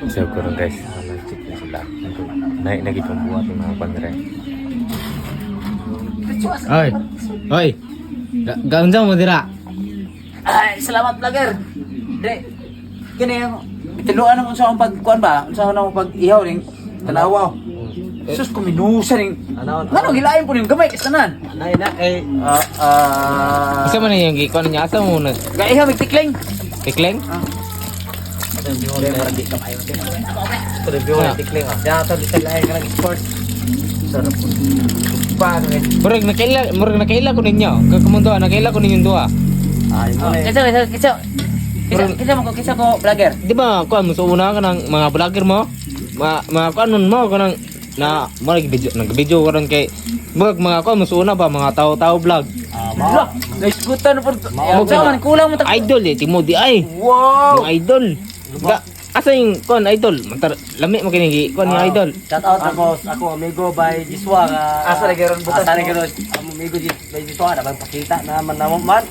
So karon guys, nag-check na sila. Naik lagi itong buhat ng mga panre. Oy. Oy. Gaunsa mo dira? Ay, salamat, vlogger. Dre. Kini ang tiluan mo sa akong pagkuan ba? Unsa akong pag ihaw ning tanawa. Sus, kuminusa ning. Ano? Ngano gilain po ning gamay kasanan? Anay na kay Ah ah. Asa man yung gikuan niya? Asa mo na Gaihaw mig tikling. tikling? Ah. Dre, murag di ka maayo. review Ah. ng tikling oh. Siya ato bisag lahi ka ng sports. Sarap po. Pa eh. Murag nakaila ko ninyo. Kakamundo, nakaila ko ninyong duha. Ay mo na. Kisa kisa kisa. Kisa kisa mo ko kisa ko vlogger. Di ba kuan mo sa una ka ng mga vlogger mo? Mga kuan nun mo kanang na mo nag video nag-video karon kay murag mga kuan mo sa una ba mga tao-tao vlog. Ah, Lah, mao. naisgutan na po. Mao. Sa man kulang mo ta. Idol eh timo di ay. Wow. Mga idol. Ga, asa yung kuan idol? Mantar lami mo kini kuan nga idol. Shout out ako amigo by Jiswa nga. Asa lagi ron butas Asa mo? lagi ron amigo by Jiswa na pakita na man namo man.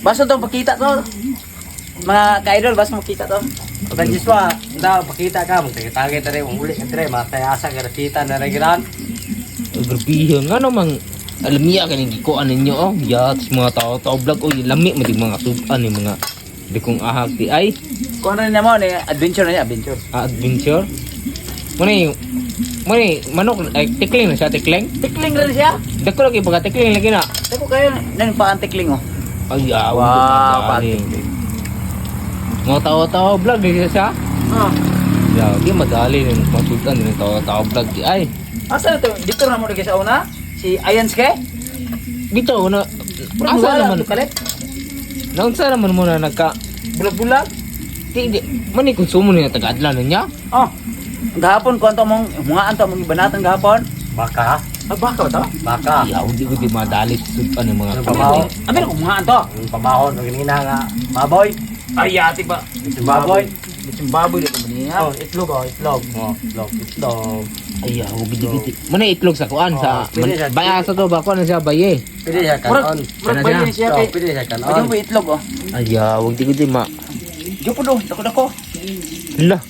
Basta to pakita to. Mga ka-idol, basta makita to. By Jiswa, daw pakita ka mo tagay tare mo uli ka tare matayasa ka kita na regiran. Grabihan nga namang alamiya ka ning gikuan ninyo oh. Yats mga tao-tao vlog oy lami mo di mga suban ni mga di kong ahak di ay. Kung ano na mo ni adventure na niya, adventure. Ah, adventure. Mo ni manok ay tikling na siya tikling. Tikling rin siya. Dako lagi pagka tikling lagi na. Dako kayo nan paan tikling oh. Ay, ah, Wow, paan tikling. Mga tao-tao vlog di siya siya. Ah. Ya, di madali ning masudan ning tao-tao vlog di ay. Asa na to? Dito na mo lagi sa una. Si Ayanske. Dito na asa naman Kalit. naunsa naman mo na nagka Bulag-bulag. di di man ni konsumo niya taga-adlaw niya. Oh. Ang gahapon ko anto mong mga anto mong ibanatan gahapon. Baka, Ah, baka ba to? baka. Yaw, di ko di madali sa sudan ng mga Ano ba? Abi ko mga anto. Ang pabahon ang ganina nga baboy. Ay, ati ba? Baboy. Bitsin baboy dito mo niya. Oh, itlog oh, itlog. Oh, itlog, itlog. Ay, yaw, gidi gidi. Muna itlog sa kuan sa Oh, pwede siya. baya sa to ba kuan na siya baye. Pwede siya Murag, kanon. murag Kana bayo siya? ni siya Oh, kay. pwede siya Pwede kanon. mo itlog oh. Ay, yaw, di ko di ma. Diyo po do, dako dako. Lah,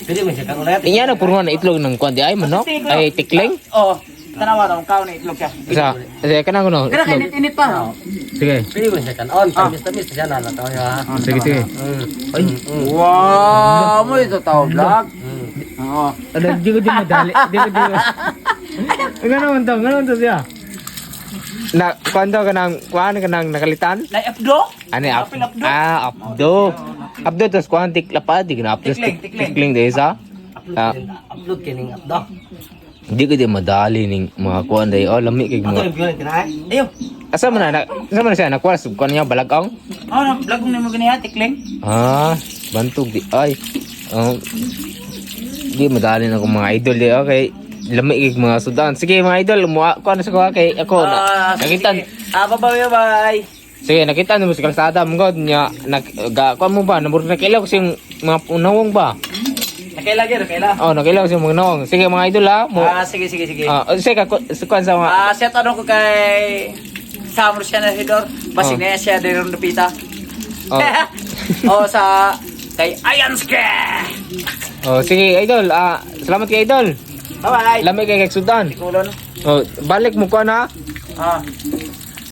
Pwede mo siya kanon. inya na puro na itlog ng kuan di ay manok. Ay tikling. Oh, tanawa tong kaon na itlog siya. Sa sige kanang kuno. Kana kay Itlog. init-init pa. Oh. Sige. Pwede mo siya kanon. Tamis-tamis siya na lang tayo ha. Sige sige. Ay, Wow, mo ito tao vlog. Oo. ano, di ko di madali. Di ko di. Ngano man to? Ngano man to siya? Na kuan daw kanang kuan kanang nakalitan? Nay abdo? Ano yung Apil abdo? Ah, abdo. Abdo tas kuan tiklapa di na abdo Tikling, tikling. tikling di sa. Ah. Upload kining updo. Di ko di madali ning mga kuan day. Oh, lami kay Ato mga. yung biyon kinaay. Ayo. Asa man na? Asa man na siya nakuha sa kuan niya balagong? Oh, na vlog mo ganiha tikling. Ah, bantog di ay. Oh, di madali na akong mga idol di okay. Lami kay mga sudan. Sige mga idol, mua kuan sa kuha kay ako na. Ah, sige, Nakita. sige. Ah, bye bye bye. Sige, nakita mo sa kalsada mo god nya nag ga kuan mo ba nabur nakilaw ko siyang mga unawong ba. Nakaila gyud, nakaila. Oh, nakilaw ko siyang mga nawong. Sige mga idol ha. Mo Ah, sige sige sige. Ah, sige ka sa kuan sa mga Ah, shout out ko kay Sam Luciano Hidor. Basig Oh. na siya diri Lupita. Oh. oh, sa kay Ayanske. Oh, sige idol. Ah, salamat kay idol. Bye bye. Lami kay kay sudan. Kulon. Oh, balik mo kuan ha. Ah.